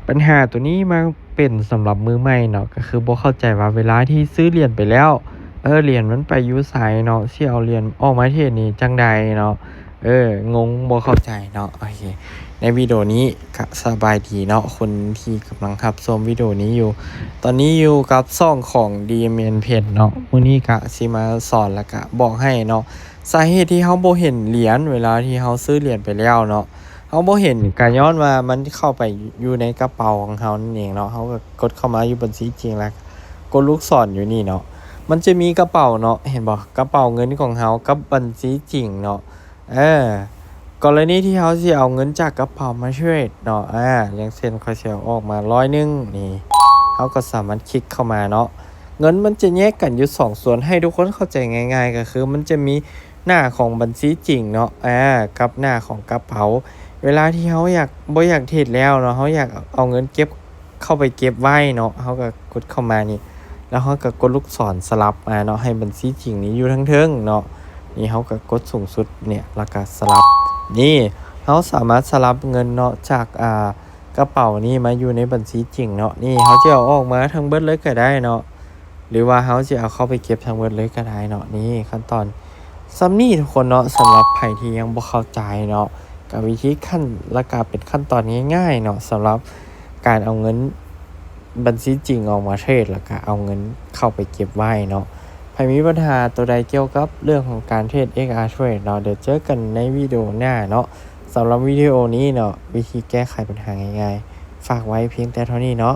ປັນຫາໂຕນີ້ມາເປັນສຳລັບມືໃໝ່ເນາະ ກໍຄືບໍ່ເຂົ້າໃຈວ່າເວລາທີ່ຊື້ຫຼຽນໄປແລ້ວ ເອີ ຫຼຽນມັນໄປຢູ່ໃສເນາະ ຊິເອົາຫຼຽນອອກມາເທຣດນີ້ຈັ່ງໃດເນາະ ເອີ ງົງບໍ່ເຂົ້າໃຈເນາະ. ໂອເຄ ໃນວິດີໂອນີ້ກະສະບາຍດີເນາະ ຄົນທີ່ກຳລັງຮັບຊົມວິດີໂອນີ້ຢູ່ ຕອນນີ້ຢູ່ກັບຊ່ອງຂອງ DMN Page ເນາະ ມື້ນີ້ກະຊິມາສອນ ແລ້ວກະບອກໃຫ້ເນາະ ສາເຫດທີ່ເຮົາບໍ່ເຫັນຫຼຽນ ເວລາທີ່ເຮົາຊື້ຫຼຽນໄປແລ້ວເນາະ ເຮົາບໍ່ເຫັນ ກະຍ້ອນວ່າມັນເຂົ້າໄປຢູ່ໃນກະເປົາຂອງເຮົານັ້ນເອງເນາະ. ເຮົາກໍກົດເຂົ້າມາຢູ່ບັນຊີຈິງ ແລ້ວກົດລູກສອນຢູ່ນີ້ເນາະ ມັນຈະມີກະເປົາເນາະ ເຫັນບໍ່ ກະເປົາເງິນຂອງເຮົາກັບບັນຊີຈິງເນາະ. ເອີ ກໍລະນີທີ່ເຮົາຊິເອົາເງິນຈາກກະເປົາມາເທຣດເນາະ ອາ ຢ່າງເຊັ່ນ ຂ້ອຍຊິເອົາອອກມາຮ້ອຍໜຶ່ງນີ້ ເຮົາກໍສາມາດຄລິກເຂົ້າມາເນາະ ເງິນມັນຈະແຍກກັນຢູ່ສອງສ່ວນ ໃຫ້ທຸກຄົນເຂົ້າໃຈງ່າຍໆ ກໍຄືມັນຈະມີໜ້າຂອງບັນຊີຈິງເນາະ ອາ ກັບໜ້າຂອງກະເປົາ. ເວລາທີ່ເຮົາຢາກ ບໍ່ຢາກເທຣດແລ້ວເນາະ ເຮົາຢາກເອົາເງິນເກັບ ເຂົ້າໄປເກັບໄວ້ເນາະ ເຮົາກໍກົດເຂົ້າມານີ້ ແລ້ວເຮົາກໍກົດລູກສອນສະຫຼັບມາເນາະ ໃຫ້ບັນຊີຈິງນີ້ຢູ່ທາງເທິງເນາະ. ນີ້ເຮົາກໍກົດສູງສຸດນີ້ ແລ້ວກໍສະຫຼັບ ນີ້ເຮົາສາມາດສະຫຼັບເງິນເນາະ ຈາກ ອາ ກະເປົານີ້ມາຢູ່ໃນບັນຊີຈິງເນາະ. ນີ້ເຮົາຈະເອົາອອກມາທັງເບິດເລີຍກໍໄດ້ເນາະ ຫຼືວ່າເຮົາຈະເອົາເຂົ້າໄປເກັບທັງເບິດເລີຍກໍໄດ້ເນາະ. ນີ້ຂັ້ນຕອນສ່ຳນີ້ທຸກຄົນເນາະ ສຳລັບໃຜທີ່ຍັງບໍ່ເຂົ້າໃຈເນາະ ກໍວິທີຂັ້ນ ແລ້ວກໍເປັນຂັ້ນຕອນງ່າຍໆເນາະ ສຳລັບການເອົາເງິນບັນຊີຈິງອອກມາເທຣດ ແລ້ວກໍເອົາເງິນເຂົ້າໄປເກັບໄວ້ເນາະ. ໃຜມີບັນຫາໂຕໃດກ່ຽວກັບເລື່ອງຂອງການເທຣດ XR Trade ເນາະ ດຽວເຈີກັນໃນວິດີໂອໜ້າເນາະ. ສຳລັບວິດີໂອນີ້ເນາະ ວິທີແກ້ໄຂບັນຫາງ່າຍໆ ຝາກໄວ້ພຽງແຕ່ເທົ່ານີ້ເນາະ.